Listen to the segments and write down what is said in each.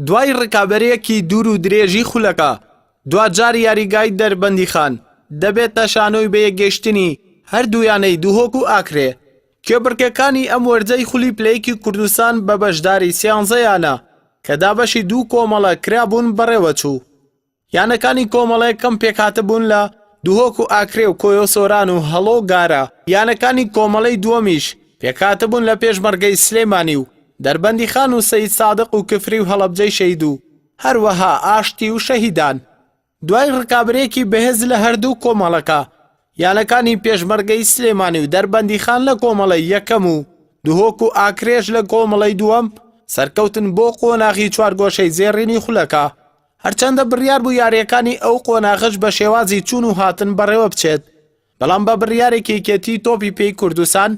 دوای ڕکابەریەکی دوور و درێژی خولەکە، دواجار یاریگای دەربەندیخان دەبێتە شانۆی بەیەکگەیشتنی هەردوو یانەی دهۆک و ئاکرێ. کێبڕکێکانی ئەم وەرزەی خولی پلەیەکی کوردستان بە بەشداری سیانزە یانە کە دابەشی دوو کۆمەڵە کرابوون بەڕێوەچوو. یانەکانی کۆمەڵە یەکەم پێکهاتبوون لە، دهۆک و ئاکرێ و کۆیۆ سۆران و هەڵۆ گارە، یانەکانی کۆمەڵەی دووەمیش پێکهاتبوون لە پێشمەرگەی سلێمانی و دەربەندیخان و سەیدسادق و کفری و هەڵەبجەی شەهید و هەروەها ئاشتی و شەهیدان. دوای ڕکابەرێکی بەهێز لە هەردوو کۆمەڵەکە، یانەکانی پێشمەرگەی سلێمانی و دەربەندیخان لە کۆمەڵەی یەکەم و دهۆک و ئاکرێش لە کۆمەڵەی دووەم سەرکەوتن بۆ قۆناغی چوارگۆشەی زێڕینی خولەکە. هەرچەندە بڕیار بوو یارییەکانی ئەو قۆناغەش بە شێوازی چوون و هاتن بەڕێوە بچێت، بەڵام بە بڕیارێکی یەکێتی تۆپی پێی کوردستان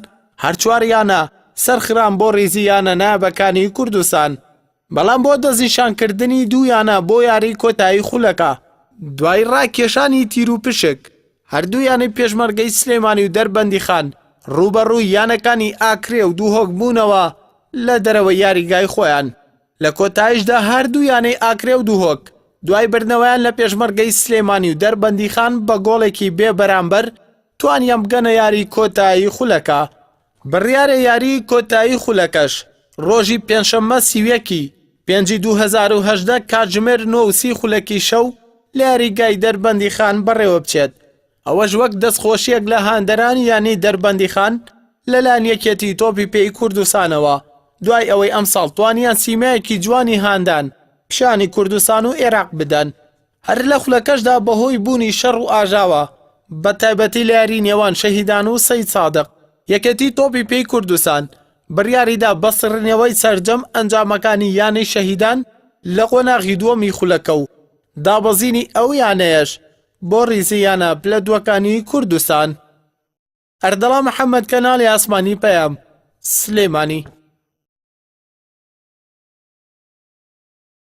هەر چوار یانە سەرخران بۆ ریزی یانە نایابەکانی کوردستان، بەڵام بۆ دەستنیشانکردنی دوو یانە بۆ یاری کۆتایی خولەکە دوای راکێشانی تیروپشک هەردوو یانەی پێشمەرگەی سلێمانی و دەربەندیخان رووبەڕووی یانەکانی ئاکرێ و دهۆک بوونەوە لە دەرەوەی یاریگای خۆیان. لە کۆتایشدا هەردوو یانەی ئاکرێ و دهۆک دوای بردنەوەیان لە پێشمەرگەی سلێمانی و دەربەندیخان بە گۆڵێکی بێ بەرامبەر توانیان بگەنە یاری کۆتایی خولەکە. بڕیارە یاریی کۆتایی خولەکەش ڕۆژی پێنجشەممە 31 ی پێنجی 2018 کاتژمێر 9 و 30 خولەکی شەو لە یاریگای دەربەندیخان بەڕێوەبچێت. ئەوەش وەک دەستخۆشییەک لە هاندەرانی یانەی دەربەندیخان لەلایەن یەکێتی تۆپی پێی کوردستانەوە، دوای ئەوەی ئەمساڵ توانیان سیمایەکی جوانی هاندان پیشانی کوردستان و ئێراق بدەن. هەر لە خولەکەشدا بەهۆی بوونی شەڕ و ئاژاوە، بەتایبەتی لە یاری نێوان شەهیدان و سەیدسادق، یەکێتی تۆپی پێی کوردستان بڕیاریدا بە سڕینەوەی سەرجەم ئەنجامەکانی یانەی شەهیدان لە قۆناغی دووەمی خولەکە و دابەزینی ئەو یانەیەش بۆ ڕیزی یانە پلە دووەکانی کوردستان. ئەردەڵان محەمەد کەناڵی ئاسمانی پەیام، سلێمانی.